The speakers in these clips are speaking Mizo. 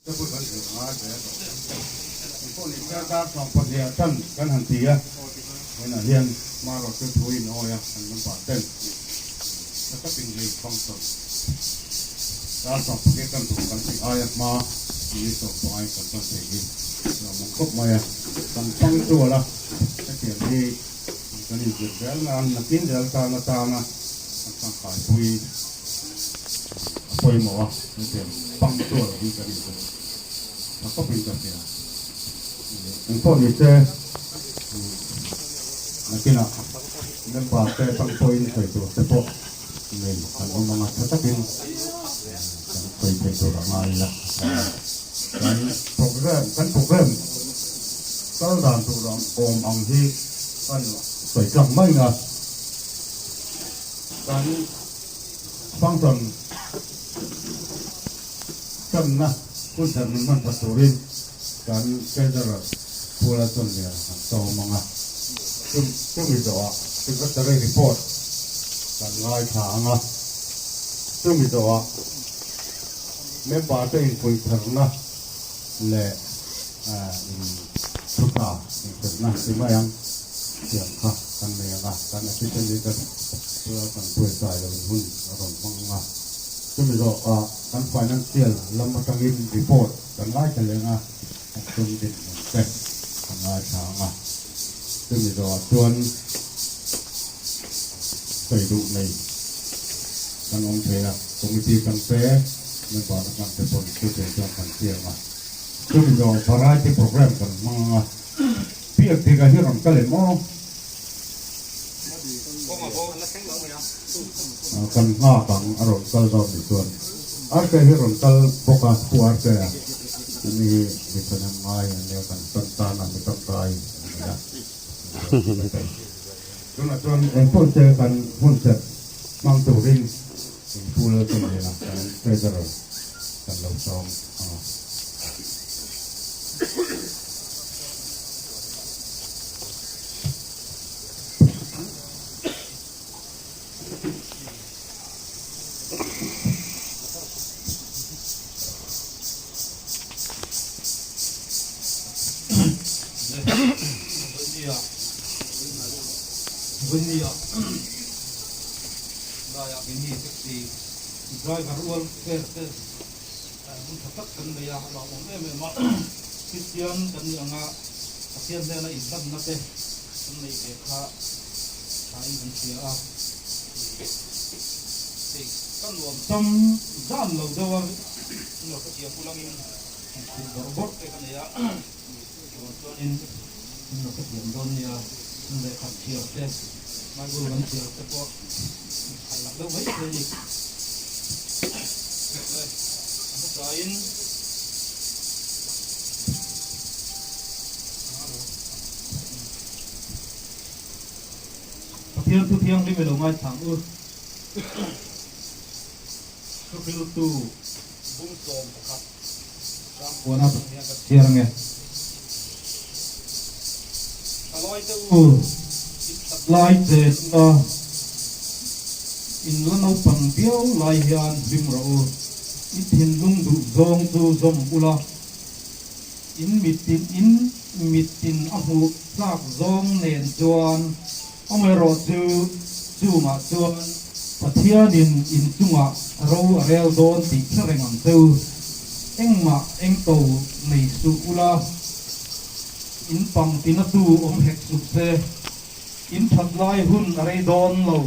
Te pawh kan zir ngai ve tawh. Eng pawh ni se dar 12 ah tan kan han ti a, vawiinah hian hmarawh chu thu in awi a, kan member ten tha takin hei function dar 12 tan tur kan tih aia hma ni 15 in kan tan thei hi lawmawm khawp mai a, kan punctual a, hetiang hi kan inzir zel nan nakin zel tan atana kan tangkaipui a pawimawh a, hetiang punctual hi kan inzir tha khawpin ka hria. Eng pawh ni se nakinah member te atang pawhin sawi tur te pawh nei kan awm ang a, tha takin kan sawi thei tur a ngai ila kan program kan program kal dan tur ang awm ang hi kan sawi tlang mai ang a, kan function tanna hun thar min hman that turin kan treasurer Pula chuan lian an sawm ang a, chumi zawhah secretary report kan ngaithla ang a, chumi zawhah member te inpuih tharna leh in thuta inhrilhna ti mai ang thiam kha kan nei ang a, kan assistant leader Pula kan buaitsai loin hun a rawn hmang ang a, chumi zawhah kan financial lam atangin report kan ngaithla leh ang a. A tum dinhmun te a ngaithla ang a, chumi zawhah chuan sawi duh nei kan awm thei a, committee tang te member te hman te pawn chu thei chuan kan siam a, chumi zawhah variety programme kan hmang ang a, piak dik ah hi rawn kal em aw? Kan nghak ang a rawn kal dawn nih chuan Arke hi rawn kal bawk a, Pu Arke a ani hi mi thahnem ngai a nia kan tan tan a mi tangkai a ni a. Tunah chuan engpawh che kan hun set hmang turin in Pu Lalchawmliana kan Treasurer kan lo sawm ang a. Driver welfare te hun tha tak kan nei a, a lawmawm em em a, Kristian kan nih anga Pathian hnena inhlanna te kan neih ve kha thain kan hria a, hei ka nuam tam zan lo deuh a, lo hrethiam ulangin inkhum bawrh bawrh te ka nei a, chuvang chuanin min lo hrethiam dawn nia, kan lehkhat chhiar te, Bible kan chhiar te pawh khalh lak deuh mai thei a ni. A hmasain. Pathian thu thianghlim i lo ngaithlang u. Thuhriltu bung 11 Hrangpuana atang hian ka chhiar ange. Thalai te u, in that lai chen ula, in la naupang viau lai hian hlim rawh u. I thinlung duh zawng chu zawm ula. In mitin in mitin a hmuh tlak zawng nen chuan amaherawh chu chungah chuan Pathianin in chungah ro a rel dawn tih hre reng ang che u. Engmah engto nei suh ula, in pangtinatu awm hek suh se. In that lai hun a rei dawn lo,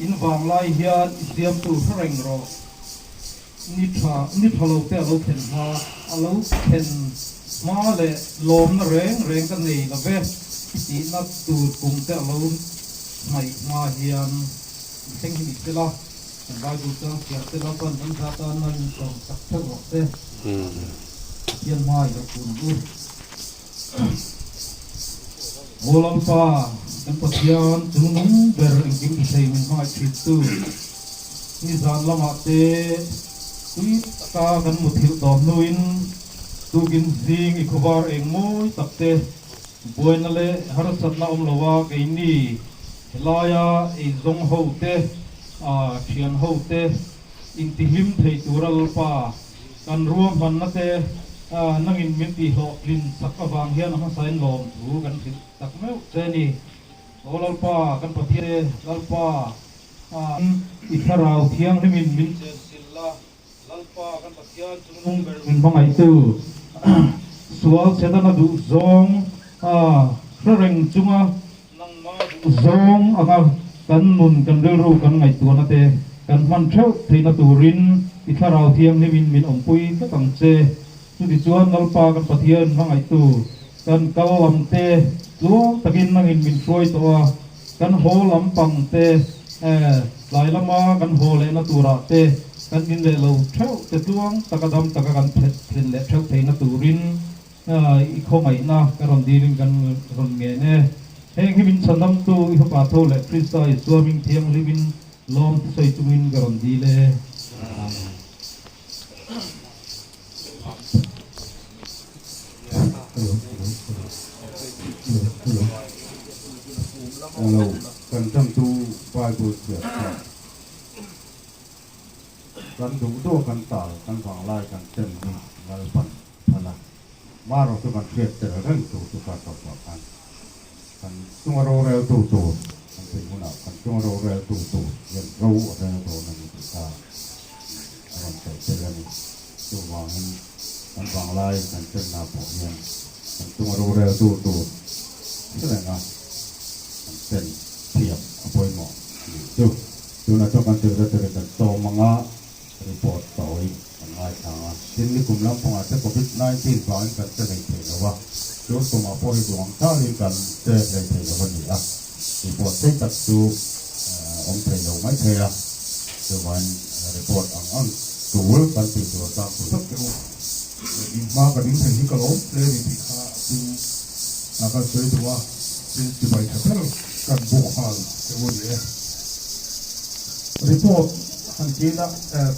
in vang lai hian i siamtu hre reng rawh. Ni tha, ni tha lo te a lo thlen hma, a lo thlen hma leh lawmna reng reng ka nei lo ve i tihna tur kum te a lo hnaih hma hian i thleng hi ni sela, kan Bible chuan chhiar te Lalpan kan za tan a inchawm sak theuh rawh se. Pathian hma i lo kun ang u. Aw Lalpa, kan Pathian chung nung ber engkim ti thei min hmangaih thin tu, nizan lamah te tui taka kan muthilh dawm hnuin tukin zing i khawvar eng mawi tak te buaina leh harsatna awm lo a keini helaia eizawng ho te, thian ho te intihlim thei tura Lalpa. Kan ruahmanna te nangin min tihhlawhtlin sak avang hian a hmasain lawmthu kan hrilh tak meuh che a ni. Aw Lalpa, kan Pathian te, Lalpa, i Thlarau Thianghlimin min chenchilh la, Lalpa kan Pathian chu nung ber min hmangaihtu, sual chhetana duh zawng hre reng chunga nangmah duh zawng anga kan nun kan rilru kan ngaihtuahna te kan hman theuh theihna turin i Thlarau Thianghlimin min awmpui tlat ang che. Chutichuan Lalpa kan Pathian hmangaihtu kan kal lam te tluang takin nangin min hruai tawh a, kan haw lam pang te tlai lama kan haw lehna turah te kan in leh lo theuh te tluang taka dam taka kan phet thlen leh theuh theihna turin i khawngaihna ka rawn dilin kan rawn ngen e. Heng hi min chhandamtu i Fapa tho leh Krista Isua hming thianghlimin lawm thusawi chungin ka rawn dil e. Amen. Lo kan tantu Bible chhiar chuan kan duh duh a kan tal kan vanglai kan ten hi Lalpan phal a, marawh chu kan hriat tel reng tur chu ka tawpah khan kan chunga roreltu tur kan tih hunah kan chunga roreltu tur hian ro a rel dawn a ni tih kha a rawn sawi tel a ni. Chuvangin kan vanglai kan chenna pawh hian kan chunga roreltu tur hre renga kan chen thiam a pawimawh a nih chu. Tunah chuan kan secretary kan sawm anga report tawi kan ngaithla ang a. Tin, nikum lampangah te covid 19 vangin kan che hlei thei lo a, tun kumah pawh hi duh ang talin kan che hlei thei lo a ni a, report sei tak chu awm thei lo mai thei a, chuvangin report ang ang tul kan tih tur tlak tur tak te u. In hma ka ding thei hi ka lawm hle a ni tih kha tin a kan sawi duh a, tin chibai tha ber kan buk nghal che u a ni e. Report han kil a,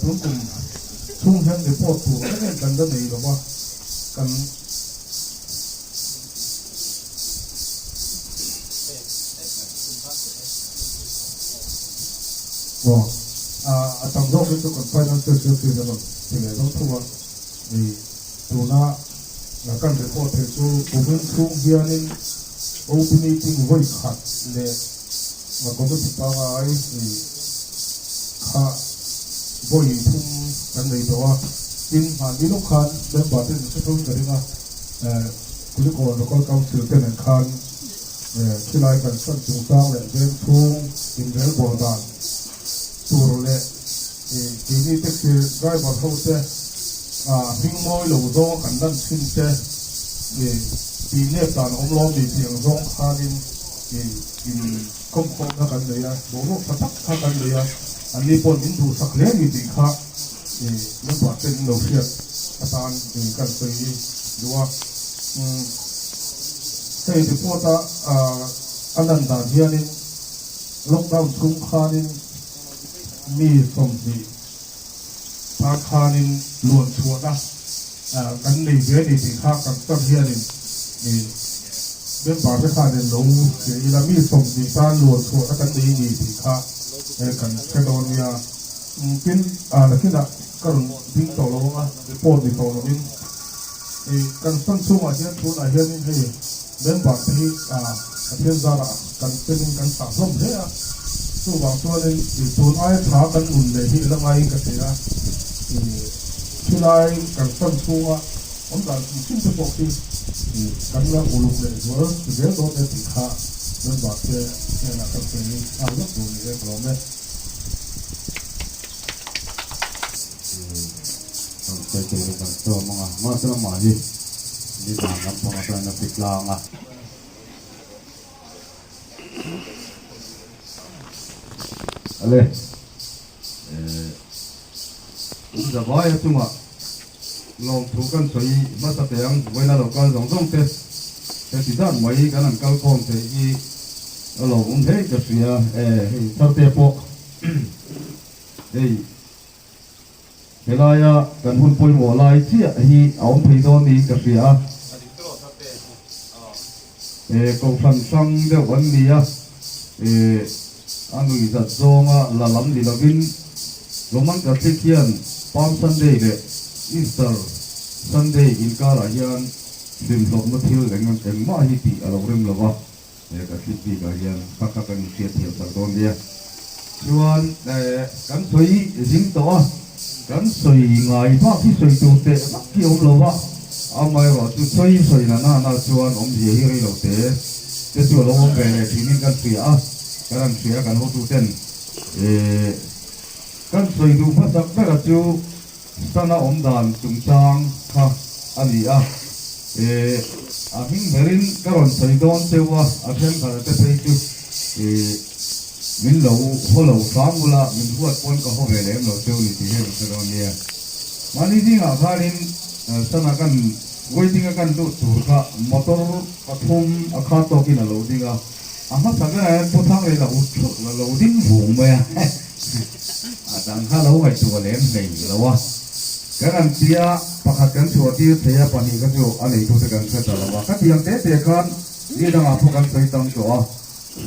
tun kum chhung hian report tur em em kan la nei lo va, kan. Aw, a tam zawk hi chu kan financial secretary te rawn ti leh dawn thung a, ni tuna kan report theih chu kumin chhung hianin OP meeting vawi khat leh committee pangai ni kha vawi thum kan nei tawh a, tin hmanni lawk khan member te in hre tho in ka ring a, Kulikawn Local Council te nen khan khilai kan san chungchang leh veng chhung inrelbawl dan tur leh keini taxi driver ho te hming mawi lo zawnga kan lan thin te tih nep dan a awm lo ami tih ang zawng khanin inkawmkhawmna kan nei a, boruak tha tak kha kan nei a, anni pawhin min duhsak hle a ni tih kha member ten in lo hriat atan kan sawi duh a. Hei report a a lan dan hianin lockdown chhung khanin mi 20 ta khanin luan chhuahna kan nei ve a ni tih kha kan tan hianin member te khanin lo hria ila mi 20 tan luan chhuahna kan nei a ni tih kha kan hre dawn nia. Tin, nakinah ka rawn ding tawh lo ang a, report ni tawh lovin kan stand chhungah hian tunah hianin hei member te hi Pathian zarah kan telin kan chah hlawm hle a, chuvang chuanin tun aia tha kan nun leh hi ila ngaiin ka hria a, khilai kan stand chhunga awm dan hrim hrim te pawh khi kan la uluk leh zual zel dawn e tih kha member te hnenah kan sawi nghal lawk tur ni e ka lawm e. Kan sawi tur hi kan sawm ang a, mahse amah hi nizan lampang atangin a ti tlang a. Ale, um zavai a chungah lawmthu kan sawi hmasa teh ang, vawiina lo kal zawng zawng te heti zat mai kan han kal khawm theih hi a lawmawm hle ka hria e, hei tharte pawh hei Helaia kan hun pawimawh lai chiah hi a awm thei dawn niin ka hria a. E kohhran hrang deuh an ni a, e a nuihzat zawnga la lam ni lovin Roman Catholic hian Palm Sunday leh. Easter Sunday inkarah hian hlimhlawpna thil eng engmah hi tih a lo rem lo va, he ka thlip bikah hian kha kha kan inhriat thiam tak dawn nia. Chuan kan sawi zing tawh a, kan sawi ngai bak hi sawi tur teh vak hi a awm lo va, amaherawh chu sawi sawi na nana chuan awmzia hi rei lo te te chu a lo awm ve leh thinin kan hria a, kan han hria a kan hotuten. Kan sawi duh hmasak bera chu Sana awm dan chungchang kha a ni a, a hming berin ka rawn sawi dawn cheu a, a thenkhat te phei chu min lo haw lo hram ula, min huat pawn ka haw ve lem lo cheu ni tih hian ka hre dawn nia. Mahni zingah khanin Sana kan waiting a kan lut tur kha motor pathum a khat tawkin a lo ding a, A hmasa berah hian Pu Thangrei la ut thut la lo ding vung mai a, a dang kha lo ngaihtuah lem hlei lo a. Kan han tia pakhat kan chhuah tir thei a, pahnih kha chu a neitute kan hre ta lo a. Ka tiang te te khan ni dangah pawh kan sawi tam tawh a,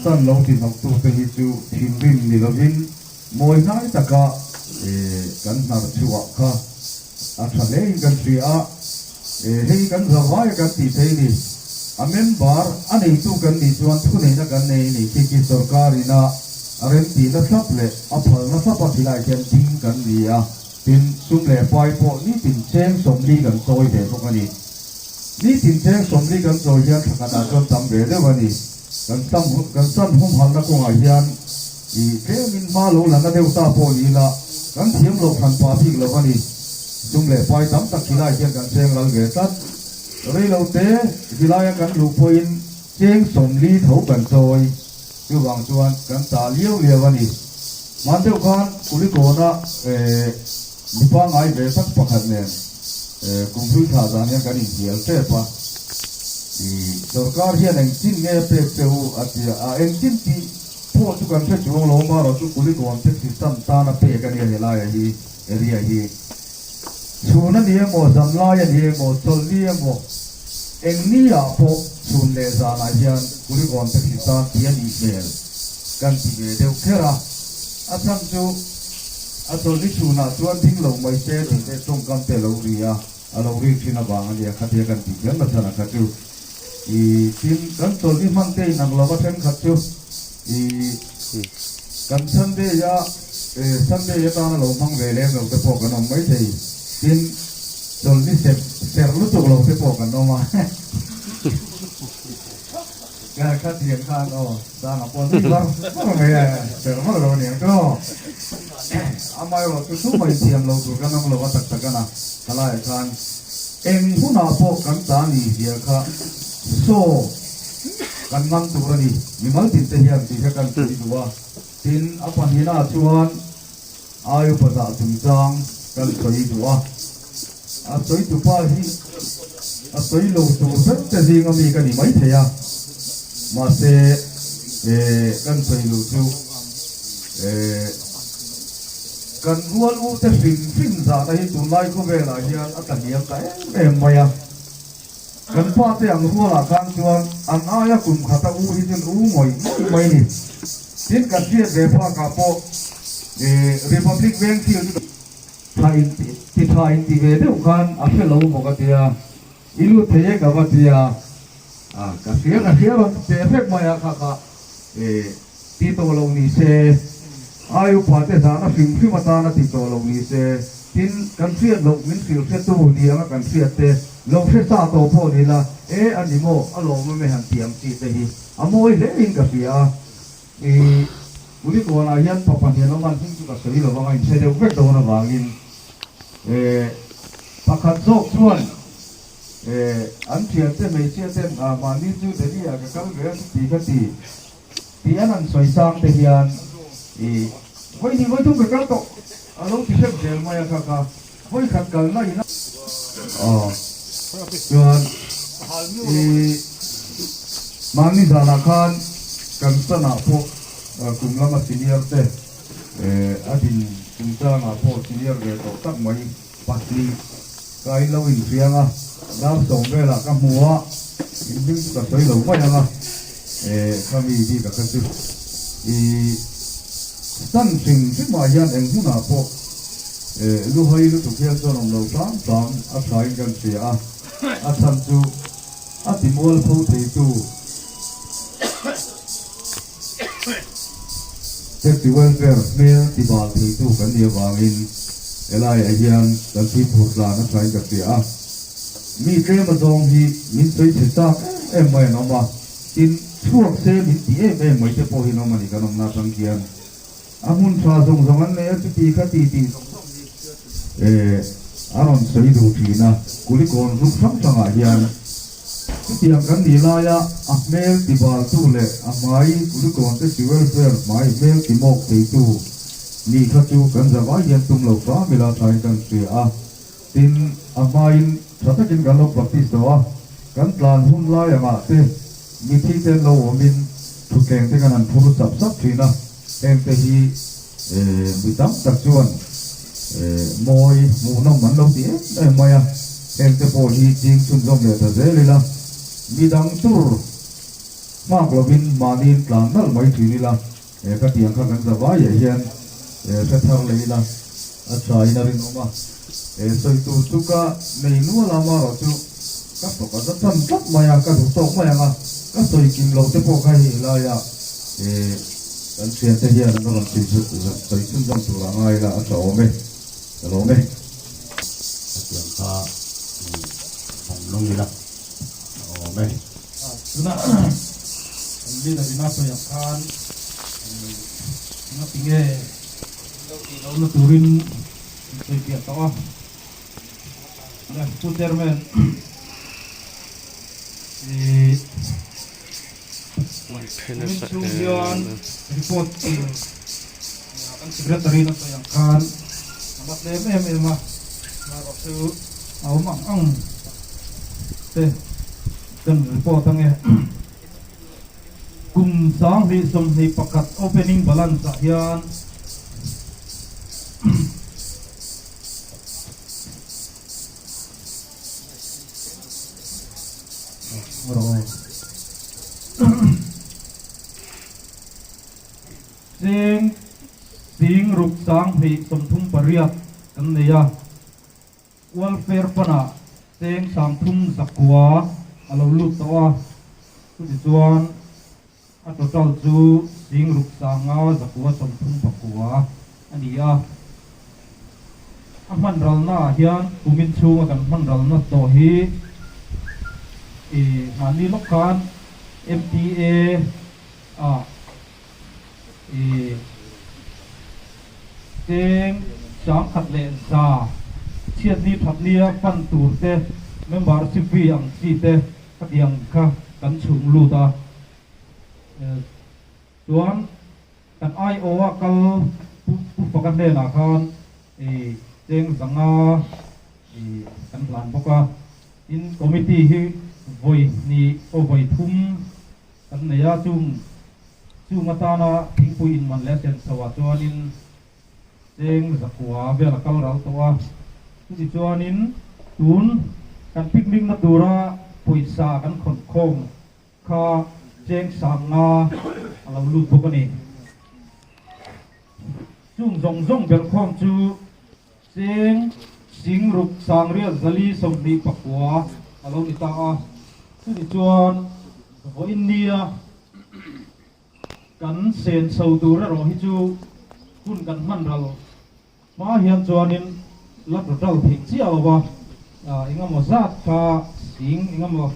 tan lo ti hnawktute hi chu thinrim ni lovin mawi hnai taka kan hnar chhuah kha A tha hlein kan hria a, hei kan zavaia kan tih thei ni. A member a neitu kan nih chuan thuneihna kan nei ni khi khi sorkarin a remtihna thlap leh a phalna thlapa khilai khian ding kan ni a, tin sum leh pai pawh nitin cheng sawmli kan chawi ve bawk a ni. Nitin cheng sawmli kan chawi hian thla khatah chuan tam ve deuh a ni. Kan sam kan sam humhalhna kawngah hian i tlemin hma lo la na deuh ta pawh ni ila kan thiam loh hran pah bik lo a ni. Sum leh pai tam tak khilai hian kan cheng lal ve tlat. Rei lo te zilaia kan luh pawhin cheng sawmli tho kan chawi. Chuvang chuan kan ta liau liau a ni. Hman deuh khan Kulikawna mi pangngai ve tak pakhat nen kumhlui thlah zan hian kan inhnial tep a. I sorkar hian engtin nge pek che u a ti a, engtin tih pawh chu kan hre chuang lo marawh chu Kulikawn taxi stand tana pek a nia helai hi area hi. Chhun a ni emaw, zanlai a ni emaw, chawlhni emaw, eng ni ah pawh chhun leh zanah hian Kulikawn taxi stand tih a nih hmel kan ti ve deuh kher a. A chhan chu a chawlhni chhunah chuan ding lo mai se tih te tawngkam te a lo ri a. A lo rik thin avang a nia, khatia kan tih kher nasa na kha chu i tin kan chawlhni hman te inang lova thenkhat chu i kan Sunday a Sunday atana lo hmang ve lem lo te pawh kan awm mai thei, tin chawlhni ser ser lutuk lo te pawh kan awm a. Khatiang khan aw Sanga pawh nui var var mai a, ser var lo aniang chu aw. Amaherawh chu chu mai thiam lo tur kan awm lo a tak tak a na thalaiah khan eng hunah pawh kan ta ni zia kha saw kan ngam tur a ni. Mimal tin te hian tih kha kan sawi duh a, tin a pahnihnaah chuan Ai upa zah chungchang kan sawi duh a, a sawi tupa hi a sawi lo tur vek te zinga mi ka ni maithei a, mahse kan sawi luh chu kan rual u te hrim hrim zahna hi tunlai khawvelah hian a tlahniam ta em em mai a, kan pa te ang rualah khan chuan an aia kum khata u hi chuan u ngawih ngawih mai a ni. Tin kan hriat ve phakah pawh Republic Veng field chu tha in ti tha in ti ve deuh khan a hre lo maw ka tia, i lut thei e ka va tia, a ka hria ka hria rawn ti teh hrep mai a kha kha ti tawh lo ni se, ai upa te zahna hrim hrim atana ti tawh lo ni se, tin kan hriat loh min hrilh hretu ni anga kan hriat te lo hre sa tawh pawh ni la, e a ni maw a lawmawm e han ti ang chi te hi. A mawi hle in ka hria a, i Kulikawnah hian pa pahnih an awm a, an hming chu ka sawi lo vang a, inhre deuh vek dawn avangin pakhat zawk chuan an thiante hmeichhia ten mahni chu Delhi ah ka kal ve a chuti ka ti tih an han sawi sang te hian i vawi hnih vawi thum ka kal tawh a lo ti hrep zel mai a kha kha vawi khat kalna in a chuan i mahni zanah khan kan sanah pawh kum lama senior te a din chungchangah pawh senior ve tawh tak mai pahnih ka in lo inhriang a, dar sawm velah ka hmu a, inhming chu ka sawi lo mai ang a, khami bik a kha chu i stand hrim hrimah hian eng hmunah pawh. Luhai lutuk hian chuan awm lo hram hram a thain kan hria a, a chhan chu a ti mualpho theitu Taxi welfare hmel ti bal theitu kan nih avangin helaiah hian kan fimkhur tlan a thain ka hria a. Mi tlem azawng hi min sawi chhe chak em em mai an awm a, tin chhuak se min ti em em mai te pawh hi an awm a ni kan awmna atang khian. A hmun tha zawng zawng an nei a, chuti kha ti tih zawng zawng hi eh a rawn sawi duh thin a, Kulikawn group hrang hrangah hian chutiang kan nih laia a hmel ti baltu leh a hmai Kulikawn te si welfare hmai hmel ti mawk theitu nih kha chu kan zavai hian tum lo hram ila thain kan hria a, tin a hmain tha takin kan lo practice tawh a, kan tlan hun lai angah te mithi te an lo awmin thutthleng te kan han phur sap sap thin a. Hengte hi mi tam tak chuan mawi hmuhnawm an lo ti em em mai a, hengte pawh hi ching chhunzawm leh ta zel ila, mi dang tur hmak lovin mahniin tlan nalh mai thin ila, ka tiang kha kan zavaiah hian hre thar leh ila a thain a rinawm a, sawi tur chu ka nei nual a, amaherawhchu ka hlawk a za tan tlat mai a, ka duh tawk mai ang a, ka sawi kim lo te pawh kha hei helaiah. Kan thiante hian an rawn sawi chhunzawm tur a ngai la a tha awm e, ka lawm e. Hetiang kha bawng lawng ila a awm e. Tuna kan leader in a sawi ang khan enga tinge lo tih lohna turin in sawi piah tawh a. Pu Chairman ih. Kumin chhung hian report tur kan secretary na sawi ang khan a la tlem em em a, amaherawh chu a awm ang ang te kan report ange. Kum 2021 opening balance ah hian Cheng sing ruk 2038 kan nei a, welfare panah cheng 3900 a lo lut tawh a, chutichuan a total chu sing ruk 5539 a ni a. A hman ralna ah hian kumin chhunga kan hman ralna tawh hi i mahni lawk khan MTA ah i cheng 1100 chhiatni thatnia pan tur te membership fee ang chi te khatiang kha kan chhung lut a chuan Kan aiawha kal Pu Pu Faka hnenah khan i cheng zanga i kan hlan bawk a. Tin, committee hi vawi hnih aw vawi thum kan nei a, chung chung atana thingpui inman leh a sen chho ah chuanin cheng zakua vel a kal ral tawh a. Chutichuanin tun kan picnic na tura pawisa kan khawn khawm Kha cheng sanga a lo lut bawk a ni. Chung zawng zawng belhkhawm chu cheng sing ruk sangriat zali 29 a lo ni ta a. Chuni chuan vawiin nia kan sen chho tur erawh hi chu hun kan hman ral hma hian chuanin la total theih chiah lo va, engemaw zat kha sing engemaw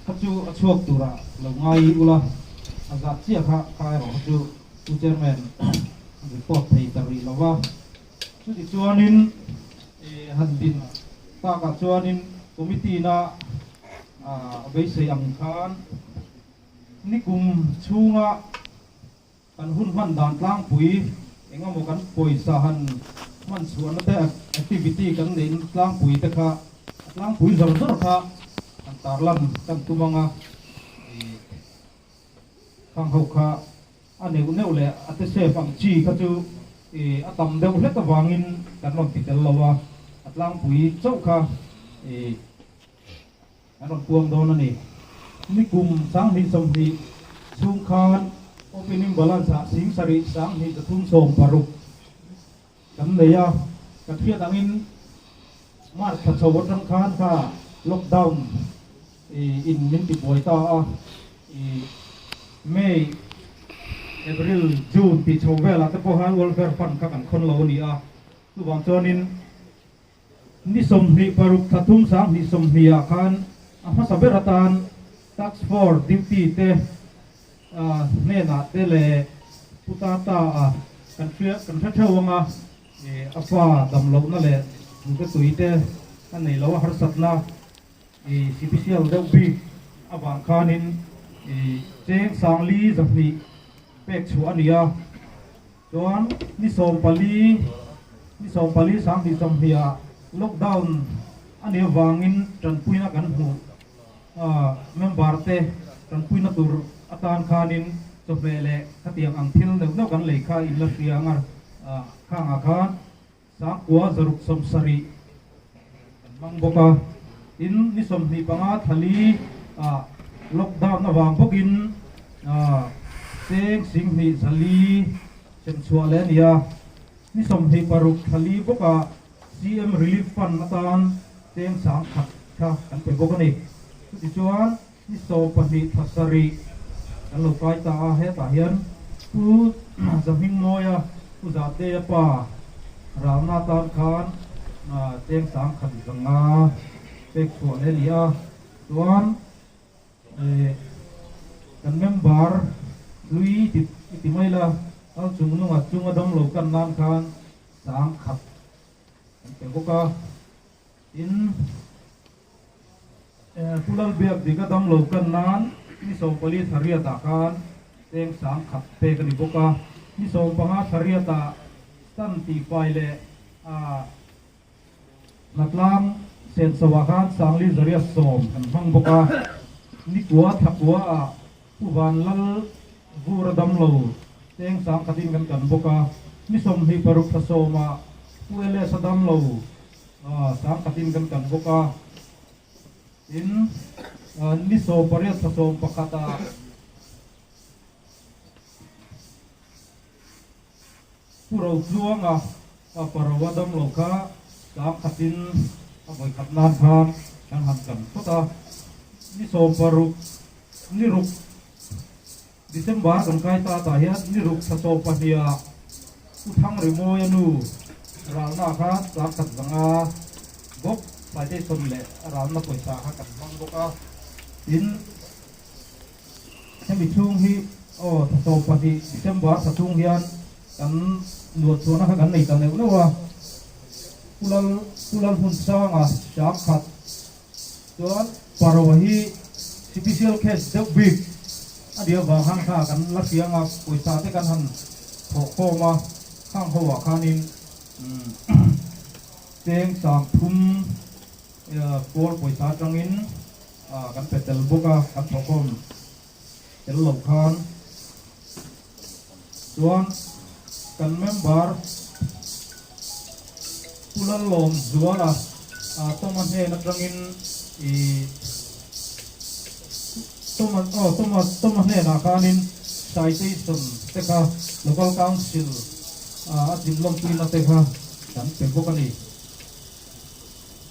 kha chu a chhuak turah lo ngai ula, a zat chiah kha kha erawh kha chu Pu Chairman report thei ta rih lo va. Chuti chuanin han din takah chuanin committee na a beisei ang khan nikum chhunga Kan hun hman dan tlangpui eng emaw kan pawisa han hman chhuahna te activity kan neih tlangpui te kha a tlangpui zawr zawr kha han tarlan kan tum ang a, ih khang ho kha a neuh neuh leh a te save ang chi kha chu ih a tam deuh hlek avangin kan rawn ti tel lo a, a tlangpui chauh kha ih An rawn puang dawn a ni. Nikum 2020 chhung khan opening balance ah 73,360 kan nei a. Kan hriat angin March thla chho atang khan kha lockdown in min ti buai ta a, May, April, June tih chho velah te pawh hian welfare fund kha kan khawn lo a ni a, chuvang chuanin Ni 26 thla thum 2020 ah khan a hmasa ber atan Task Force duty te hnenah te leh Pu Tata a kan hria kan hre theuh anga a fa damlohna leh hnute tui te a nei lo a harsatna sipisial deuh bik avang khanin cheng sangli zahnih pek chhuah a ni a. Chuan ni 14, ni 14 2020 ah lockdown a nih avangin tanpuina kan hmuh a, member te tanpuina tur atan khanin chawhmeh leh khatiang ang thil neuh neuh kan lei kha in la hria ang a, khangah khan 9 670 kan hmang bawk a. Tin, ni 25 thlali ah lockdown avang bawkin cheng 10 4 sem chhuah leh a ni a. Ni 26 thlali bawkah CM Relief Fund atan cheng 10,000 kha kan pe bawk a ni. Chutichuan ni 12 thla sarih kan lo kai ta a, hetah hian Pu Zahmingmawia, Pu Zateia pa ralna atan khan cheng 1,500 pek chhuah leh a ni a, chuan kan member hlui ti ti mai la, kal chung nunga chunga damlo kan nan khan 1,000 kan pe bawk a, tin. Pu Lalbiak dik a damlo kan nan ni 14 thla riatah khan cheng 1,000 pek a ni bawk a, ni 15 thla riatah stand tihfai leh hnatlang senso ah khan 4,120 kan hmang bawk a, ni kua thla kua ah Pu Vanlal Vur a damlo cheng 1,000 in kan kan bawk a, ni 26 thla sawm ah Pu LS a damlo 1,000 in kan kan bawk a, tin ni 18 thla 11 ah Pu Rotluanga Paro a damlo kha 1,000 in a vawikhat nan khan kan han kan phawt a, ni 16 ni ruk December kan kai ta tah hian ni ruk thla 12 ah Pu Thang Rimawia nu ralna kha 1,500 bawk citation leh ralna pawisa kha kan hmang bawk a, tin hemi chhung hi aw thla 12 December thla chhung hian kan luan chhuahna kha kan nei ta neuh neuh a, Pu Lal Pu Lal hmun sanga 1,000 chuan Paro hi special case deuh bik a nih avang khan kha kan la hria anga pawisa te kan han thawh khawm a, khang ho ah khanin cheng 3,000 kawl pawisa atangin kan pe tel bawk a, kan thawh khawm tel lo khan chuan kan member Pu Lalawm Zuala Toma hnen atangin ih Toma aw Toma Toma hnenah khanin citation te kha local council a dinlawmpuina te kha kan pe bawk a ni.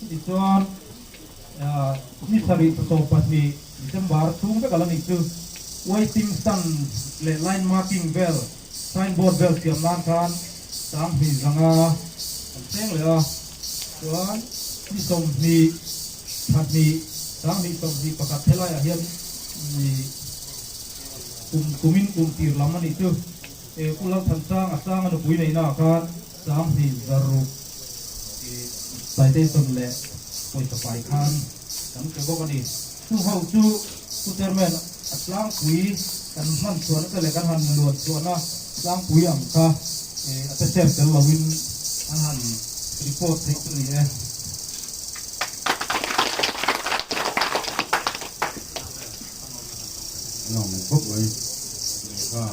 Tichuan ni sarih thla 12 December chhung vek a la nih chu waiting stand leh line marking vel signboard vel siam nan khan 2500 kan thleng leh a, chuan ni 20 thla hnih 2021 helaiah hian kum kumin kum tir lam a nih chu Pu Lalthansanga Sanga nupui neihna ah khan 2600 citation leh pawisa pai khan kan pe bawk a ni. Chu ho chu Pu Chairman a tlangpui kan hman chhuahna te leh kan han luan chhuahna tlangpui ang kha a te sep tel loin an han report theih chu ni e. Lawm khawp mai kha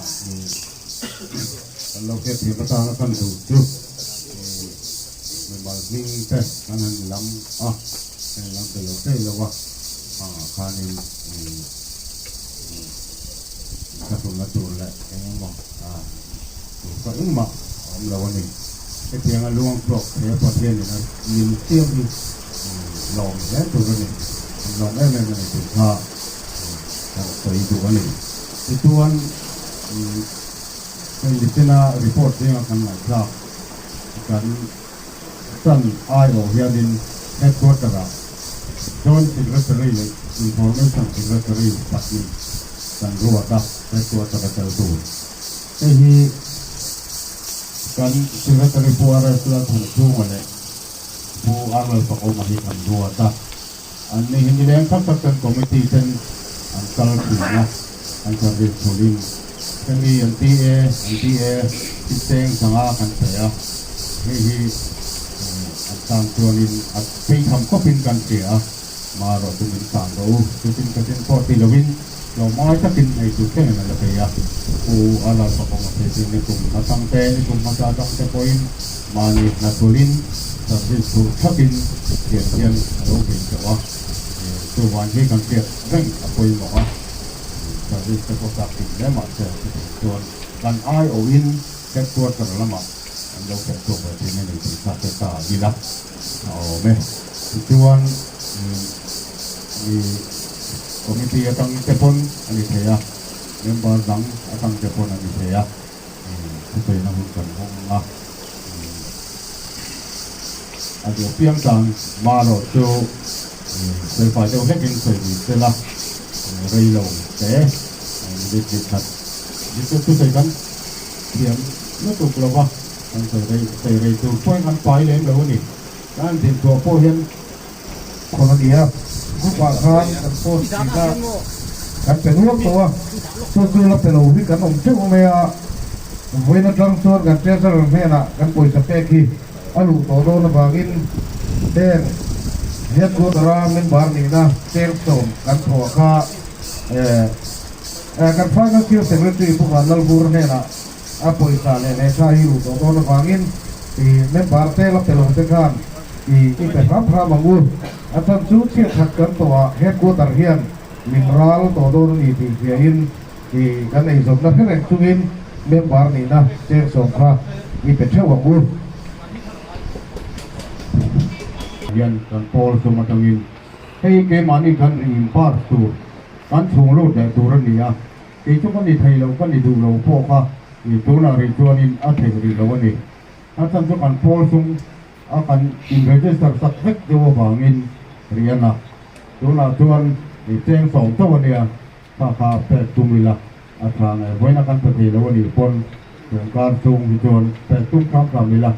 kan lo hriat thiam atana kan duh chu mimal hming te kan han lam a, kan lam pe lo thei lo a, ah khanin ka tumna tur leh eng emaw tur kha engmah a awm lo a ni. Hetianga luang chhuak thei a Pathianin a min siam hi lawm hle tur a ni. Kan lawm em em a ni tih kha kan sawi duh a ni. Tichuan hei nichina report zinga kan ngaihthlak kan chan aiawh hianin headquarter-ah Joint Secretary leh Information Secretary pahnih kan ruat a, headquarter-a tel tur. Hei hi kan Secretary Pu RS Lalthanchhunga leh Pu R Lalfakawma hi kan ruat a. An ni hi nileng tak tak ten committee ten an kal thin a, an service thulin hemi an ti e, an ti e, hi cheng zanga kan pe a, hei hi an tan chuanin a phei tham khawpin kan hria a, marawh chu min tan rawh u, chutin ka tin pawh ti loin tlawmngai takin hei chu thlengin a la bei a, Pu a Lalfakawma phei chu nikum atang te, nikum hmasa atang te pawhin Mahni hna tulin service duh thlapin tiang hian a lo bei tawh a, chuvang hi kan hriat reng a pawimawh a, service te pawh chak thin hle mah se chutih chuan kan aiawhin headquarter lamah an lo khelh chhuak ve thin a ni tih kha hre ta ila a awm e. Tichuan mi committee atang te pawn a ni thei a, member dang atang te pawn a ni thei a. Thusawiina hun kan hawng ang a, a duh piang tan marawh chu sawipai deuh hlekin sawi ni se la, rei lo te minute ni khat chu thusawi kan thiam lutuk lo va, kan sawi rei sawi rei tur pawhin kan pai lem lo a ni. Kan dintuah pawh hian Khawn a ni a, group ah khan kan post thin a, kan pe nuam tawh a, chu chu la pe lo hi kan awm teuh mai a, vawiin atang chuan kan treasurer hnenah kan pawisa pek hi a luh tawh dawn avangin heng headquarter a member nihna cheng sawm kan thawh kha eh kan financial secretary Pu Vanlalvur hnenah a pawisa leh lehkha hi luh tawh dawn avangin i member te la pe lo te khan i i pe hram hram ang u. A chan chu chhiat khat kan tawh ah headquarter hian min ral tawh dawn a ni tih hriain i kan eizawnna hre reng chungin member nihna cheng sawm kha i pe theuh ang u. Hian kan pawl sum atangin hei keimahni kan reimburse tur kan chhung lut leh tur a ni a. Kei chu ka ni thei lo, ka ni duh lo pawh kha i tunah rih chuanin a theih rih lo a ni. A chhan chu kan pawl sum a kan in register sak vek deuh avangin rih a na. Tunah chuan i cheng sawm chauh a nia, kha kha pek tum ila a tha nge. Vawiina kan pe thei lo a nih pawn tun kar chhung hi chuan pek tum hram hram ila,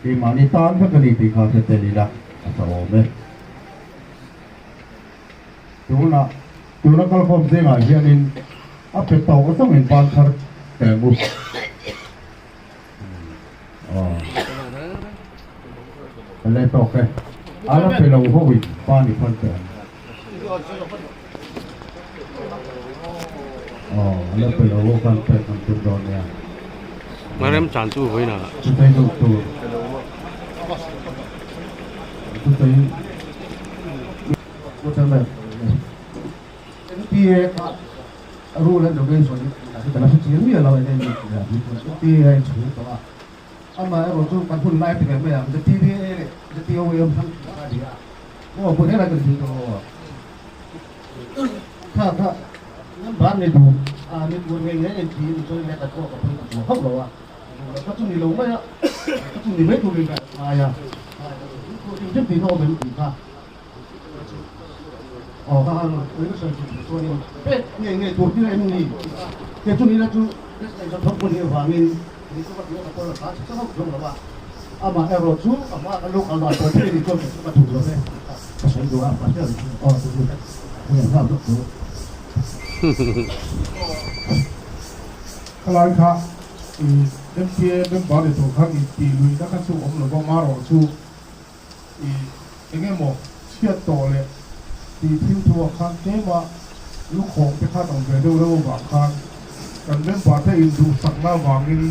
keimahni tan vek a ni tih kha hre tel ila a tha awm e. Tunah, tuna kalkhawm zingah hianin a pe tawk zawngin ban thar teh ang u. Aw. Le tawk e. A la pe lo ho in ban i phal teh ang. Aw, a la pe lo ho khan pek kan tum dawn nia. Ngarem chan chu vawiin ah. Chutei duh tur. Chutei. NPA kha rule and regulation hi ka la hre chiang miah lo eng nge tih ah hi chuan NPA a inchhung tawh a, amaherawh chu kan hun lai ti ve mai ang ZTVA leh ZTOA awm hrang tih kha a ni a, maw hun helai kan zir tawh aw kha kha number nei duh a ni tur ngei ngei en tiin chuan lehkha pawh ka phei ta hauh lo a, ka chu ni lo mai a, ka chu ni mai turin ka ngai a, engkim tihna awm em tih kha. Aw ka han sawi thin chuanin pek ngei ngei tur hi em ni ke chu nila chu ka thawk hun hi avangin ni chu ka tih a ka pawl a tha chhe hauh zawng lo a amah erawh chu a hma ka lo kal dan tur thei ni chuan kei chu ka duh lo ve ka sawi duh a pastor aw chu chu ka nghak lawk tur. Khalai kha i MPA member ni tur khan intih luihna kha chu awm lova marawh chu I eng emaw chhiat tawh leh tih thil thu ah khan tlema lukhawng te khan awm ve deuh reuh avang khan kan member te induhsakna avangin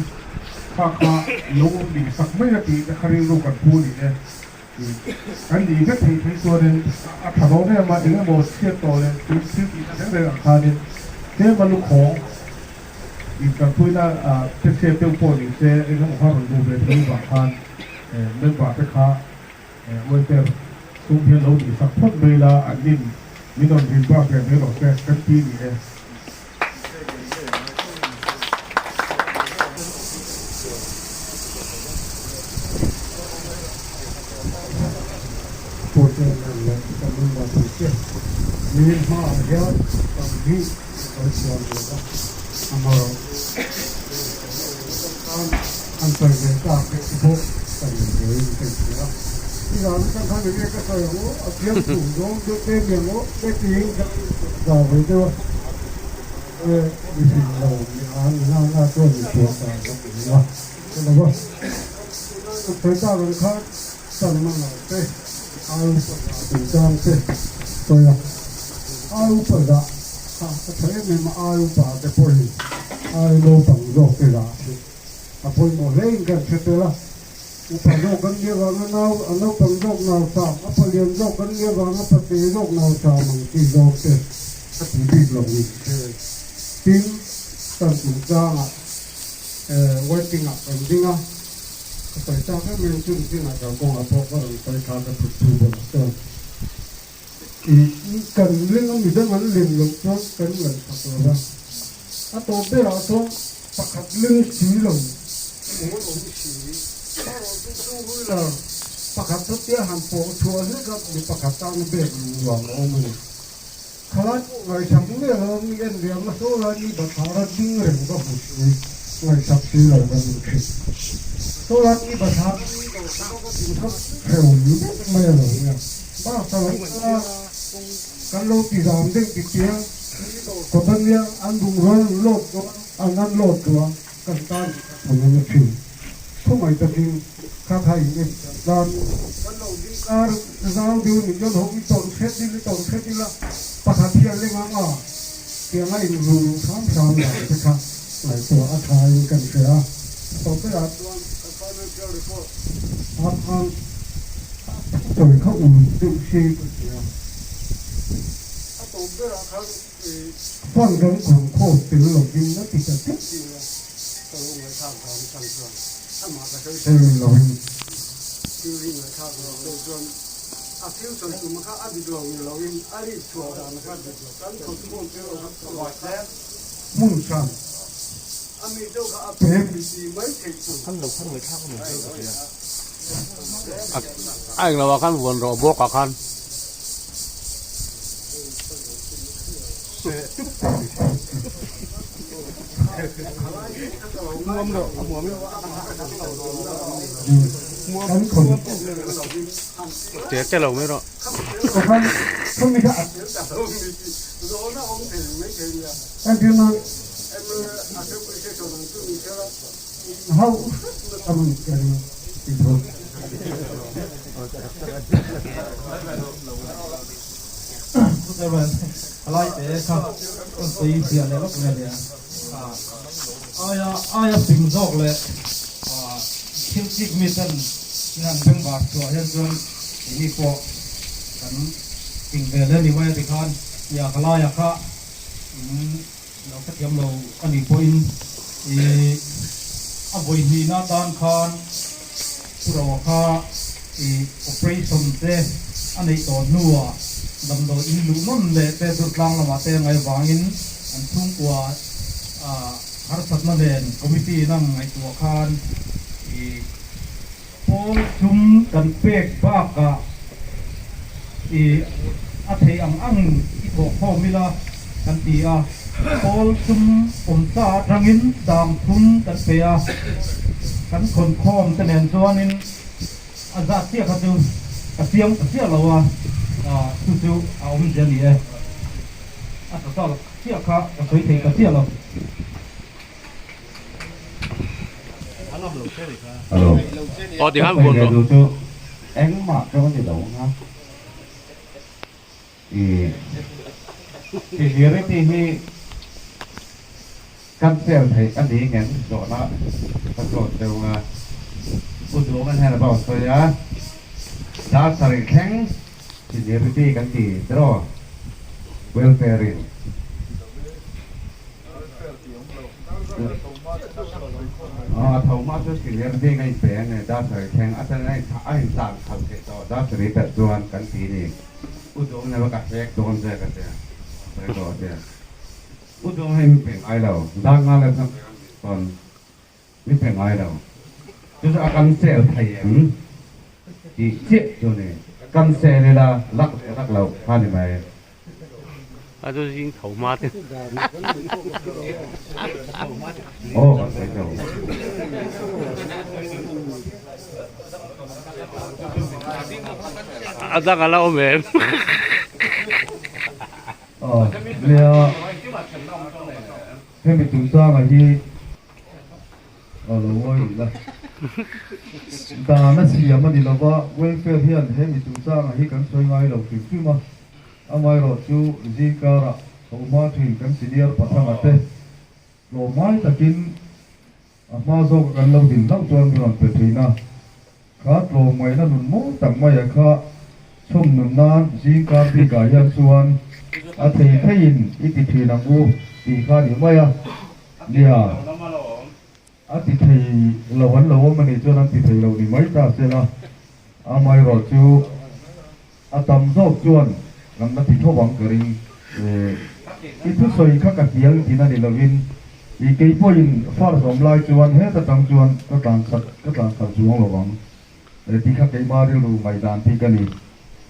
kha kha lo nih sak mai a tih te kha rilru kan pu ni e. I kan nih vek theih phei chuanin a tha dawn em a, eng emaw chhiat tawh leh tih thil tihna reng reng ah khanin tlema lukhawng intanpuina te chhiat deuh pawh ni se eng emaw kha rawn luh ve theih avang khan. Member te kha welfare sum hian lo duhsak phawt mai la, an nin min rawn rin bak ve mai rawh se kan ti ni e. Chairman leh kan member pui te ni hmaah hian kan hi kan siam ve a, amaherawhchu tan an sawi ve tak te bawk ka ni vein ka inhria a. Nizan atang khan enge ka sawi ang aw, a thiam tum zawng deuh te aniang aw te tiin ka zau ve deuh a, e mihring lo ni a ni na na chuan mi thiam dan ka hmu a, ka lo va an sawi tak ang khan tan hmang ang te, ai upa zah chungchang te sawi a, ai upa zah kha a tha em em a, ai upa te pawhin ai naupang zawk te zah chu a pawimawh hle in kan hre tel a, upa zawk kan nia vanga nau a naupang zawk nau cham, a palian zawk kan nia vanga pate zawk nau cham ang chi zawk te a ti bik lo ni tin tan chungchangah waiting ah kan ding a. Ka sawi tak em em chu zingah kal kawngah pawh ka rawn sawi kha ka thut thu bulah chuan i kan ling a midang an ling loh chuan kan ngaihsak lo va, a tawp berah chuan pakhat ling si lo mawl awm si erawh chu two wheeler pakhat chutia han pawh chhuah hlek a mi pakhat tana bag luang a awm a ni. Khalai pawh ngaihsak miah lo mi en liam a saw lai mi bathlara ding reng ka hmu si, ngaihsak si lo ka ni thin. Saw lai mi bathlara ding lo kha ka ding kha hreu ni vek mai a lo nia. Bus a lo kal a, kan lo ti zam deuh ti tia, kawt a nia an bungraw an load dawn an an load duh a, kan tan ka thawn a ni thin. Khawngaih takin kha kha in en chian tan kan lo ding kar zau deuh ni chuan ho i tawlh hret ila i tawlh hret ila pakhat hi a leng ang a tianga in rul hram hram dan te kha ngaihtuah a tha in kan hria a tawp berah chuan kan financial report a khan sawi kha ul deuh se ka ti a a tawp berah khan Fund kan kawng khawm tel lovin a ti ta tlat ding a, ka lo ngaihthlak dan atang chuan amah ka sawi sawi lovin thil hi ngaihthlak lo deuh chuan a thil sawi tum kha a dik lo ni lovin a rik chhuah dan kha dik lo kan kawt khawm tel lo kha ka vak hle. Hmun hran a mi deuh kha a pe mi ti mai theih tur. Kan lo khan ngaihthlak a ni deuh ka hria. A englo ah khan vuan rawh bawk ah khan. Che che lo mai rawh. Lai te kha kan sawi fiah leh lawk mai a nia. Aia aia fing zawk leh thil chik mi ten in han beng var chhuah hian chuan keini pawh kan fing ve hle ni mai a tikhan nia ka laia kha in lo hrethiam lo a nih pawhin ih a vawi hnihna atan khan Pu Roa kha ih operation te a neih tawh hnuah damdawi in luh nawn leh te Durtlang lamah te ngai vangin an chhungkua ah harsatna nen committee in a ngaihtuah khan ih pawl sum kan pek bakah ih a theih ang ang i thawhkhawm ila kan ti a, pawl sum awm sa atangin dangthum kan pe a, kan khawnkhawm te nen chuanin a zat chiah kha chu ka siam ta chiah lo a, chu chu a awmzia a ni e, a total chiah kha ka sawi thei ta chiah lo. Hello. Aw tikhan vuan rawh. Chu engmah ka va ni lo ang a. I security hi cancel theih a ni ngen zawhna ka zawt deuh ang a. Pu Duhawma hian a va sawi a, dar sarih thleng security kan ti tiraw welfare in. A tho hma chu senior ding a inpe a ni, dar sarih thleng a chuan a intlan khalh theih tawh, dar sarih pelh chuan kan ti ni. U Duang neva ka hlek dawn zek a tia, sawi tawh a tia. U Duang hei min pe ngai lo, dar nga leh chuan kan din pawn min pe ngai lo. Chu chu a kan sel thei em tih chiah chu a ni. Kan sel ila lak leh lak loh kha ni mai. A chu zing tho hma te. Aw kan sawi tho. A dang a la awm em? Aw nia hemi chungchanga hi a lo ngawi rih la. Dan a siam a ni lova welfare hian hemi chungchanga hi kan sawi ngai lo hrim hrim a. Amaherawhchu zingkarah ka uma thin kan senior pathanga te tlawmngai takin a hma zawka kan lo din hlauh chuan min rawn pe thin a. Kha tlawmngaihna nun mawi tak maia kha chhawm nun nan zingkar bikah hian chuan a thei theiin i ti thin ang u tih kha a ni mai a. Nia, a ti thei lo an lo awm a nih chuan an ti thei lo ni mai ta sela. Amaherawhchu. A tam zawk chuan kan la ti tho ang ka ring. I thusawi kha ka hnial tin a ni lovin i kei pawhin first awm lai chuan heta tang chuan ka tlan khat ka tlan khat zuang lo ang ti kha keima rilru ngaihdan bik a ni.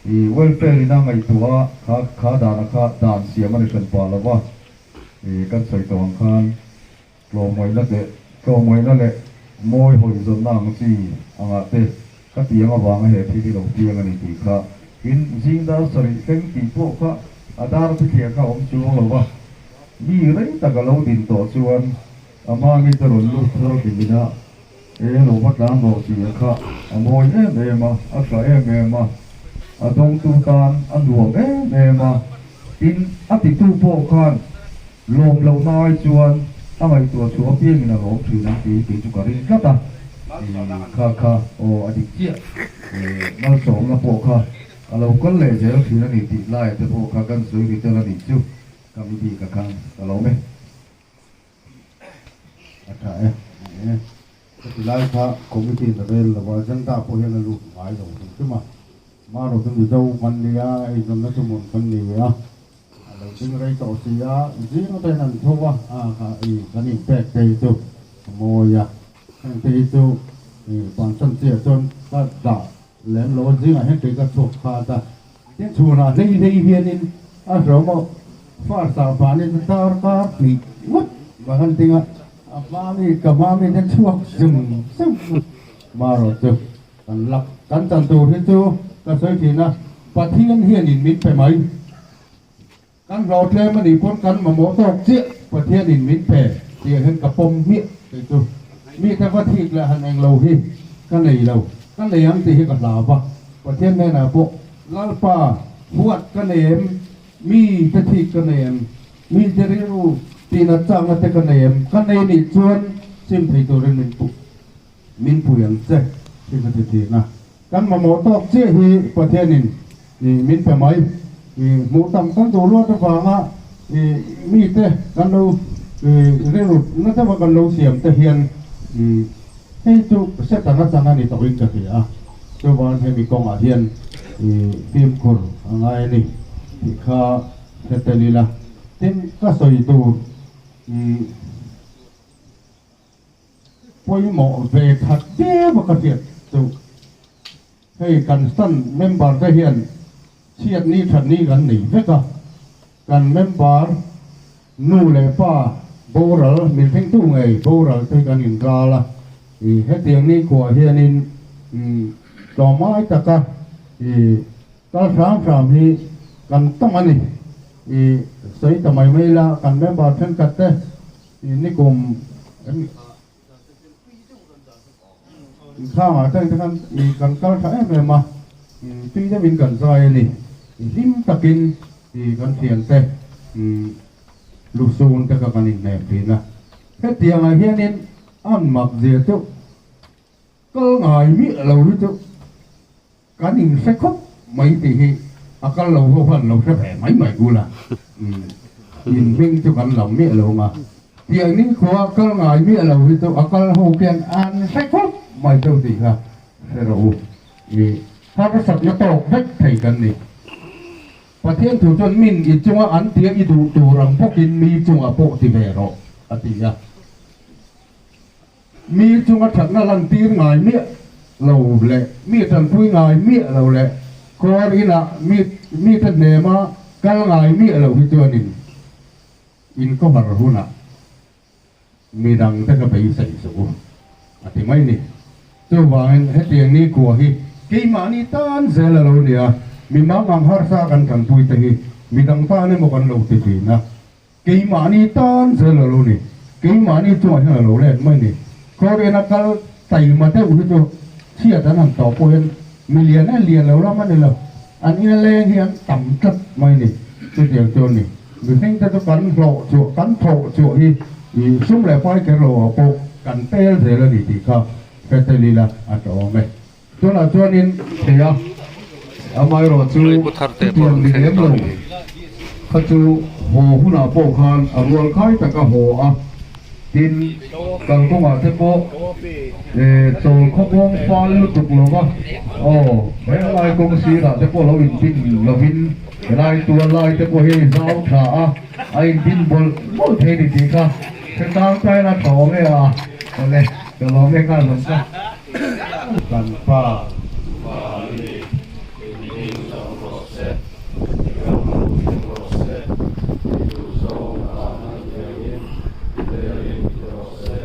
I welfare ina ngaihtuah a kha kha dana kha dan siam a ni hran pah lova i kan sawi tawh ang khan Tlawmawihna leh tlawmawihna leh mawi hawi zawnna ang chi angah te ka tiang avanga he thil hi lo piang a ni tih kha in zing dar sarih thleng tih pawh kha a dar bithliah kha a awm chuang lo va, mi rei tak a lo din tawh chuan a hma mite rawn lut thar tiin a e lo va tlan rawh tih a kha a mawi em em a, a tha em em a, a dawngtu tan a nuam em em a, tin a titu pawh khan Lawm loh na ai chuan a ngaihtuah chhuah apiangin a lawm thin ang tih kei chu ka ring tlat a, kha kha aw a dik chiah, malsawmna pawh kha a lo kal leh zel thin a ni tih laia te pawh kha kan sawi ri tel a nih chu ka mi bik a khan ka lawm e. A tha e, ni e. Heti lai kha committee in rel lo a, agenda pawh hian a lut ngai lo hrim hrim a. Marawh chu Mizo kan nia, eizawnna chu mun kan ni a. A lo ding rei tawh si a, zing ate'n an tho a, a kha i kan inpek te hi chu a mawi a, heng te hi chu i bansan chiah chuan ka dah lem lo a, zingah hian kei ka chhuak khat a, tin chhunah hlei hlei hianin a hrawm a, first ah mahni chu dar kar tih ngawt ka han ding a, a hma mi ka hma mi te chhuak zung zung marawh chu kan lak kan chan tur hi chu ka sawi thin a, Pathian hianin min pe mai. Kan hlawhtlem a nih pawn kan mamawh tawk chiah Pathianin min pe tih ah hian ka pawm hmiah kei chu. Mite va thik leh han eng lo hi ka nei lo, ka nei ang tih hi ka hlau va. Pathian hnenah pawh Lalpa huat ka nei em, mite thik ka nei em, mite rilru tihnat chakna te ka nei em, ka nei nih chuan sim thei turin min pu min pui ang che tih ka ti thin a. Kan mamawh tawk chiah hi Pathianin min pe mai. Hmuh tam kan duh luat avanga mite kan lo rilru na deuha kan lo siam te hian hei chu Setana chan a ni tawhin ka hria a. Chuvangin hemi kawngah hian fimkhur a ngai a ni tih kha hre tel ila. Tin, ka sawi tur. Pawimawh ve khat deuh a ka hriat chu hei kan stand member te hian chhiat ni that ni kan nei vek a, kan member nu leh pa boral min thlengtu ngei boral te hi kan inral a, ih hetiang ni khuah hianin tlawmngai taka ih kal hram hram hi kan tam a ni, ih sawi ta mai mai la kan member thenkhat te. Nikum inkhangah te khan kan kal tha em em a, tui deuhin kan zai a ni. Hlim takin kan thiante lusun te kha kan inhnem thin a. Hetiangah hianin an mak zia chu kal ngai miah lo hi chu Kan inhre khawp mai tih hi a kal lo ho khan lo hre ve mai mai bul a, in hming chu kan lam miah lo ang a. Tiang ni khua kal ngai miah lo hi chu a kal ho khian an hre khawp mai cheu tih kha hre rawh u. I harsatna tawk vek thei kan ni. Pathian thu chuan min i chunga an tia i duh tur ang bawkin mi chungah pawh ti ve rawh a ti a. Mi chunga thatna lantir ngai miah lo leh mi tanpui ngai miah lo leh kawr inah mi mite hnema kal ngai miah lo hi chuanin in cover hunah midangte ka beisei suh u a ti mai ni. Chuvangin hetiang nikhua hi keimahni tan zel a lo ni a, mi mangang harsa kan tanpuite hi midang tan emaw kan lo ti thin a, Keimahni tan zel a lo ni. Keimahni chungah hian a lo let mai ni. Khawriana kal taima deuh hi chu chhiat an han tawh pawh hian mi lian e lian lo lam a ni lo. An ina leng hi an tam tlat mai ni. Chutiang chu a ni. Mihring te chu kan hlawh chhuah, kan thawh chhuah hi i sum leh pai kher lo ah pawh kan tel zel a ni tih kha hre tel ila a tlawm e. Tunah chuanin thei a, amaherawh chu chutiang ni lem lo kha chu haw hunah pawh khan a rual khai tak a haw a, tin kalkawngah te pawh chawl khawpawng fal lutuk lo va, aw helai kawng sirah te pawh lo inbin lovin helai tual lai te pawh hi zau tha a, a inbin mawlh mawlh thei a ni tih kha hretang tain a tawng e a, awle ka lawm e nghal hlawm ka. Kan pa Vani engtin chang rawh se, i ram lo thleng rawh se, i duhzawng dan a tiangin leiin ti rawh se,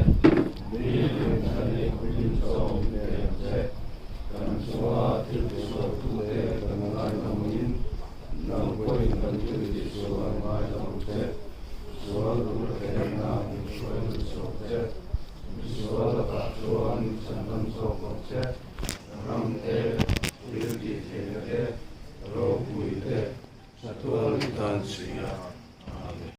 nitin kan inpin chawm ve ang che, kan chunga thil tisualtute kan ngaidamangin nang pawhin kan thil tihsual an ngaidam ang che, sual tur theihna min hruai lut zawk che. Misual lakah chuan min chhandam zawk ang che, ram te, thil tih theihna te, ropui te, chatuan i tan si a.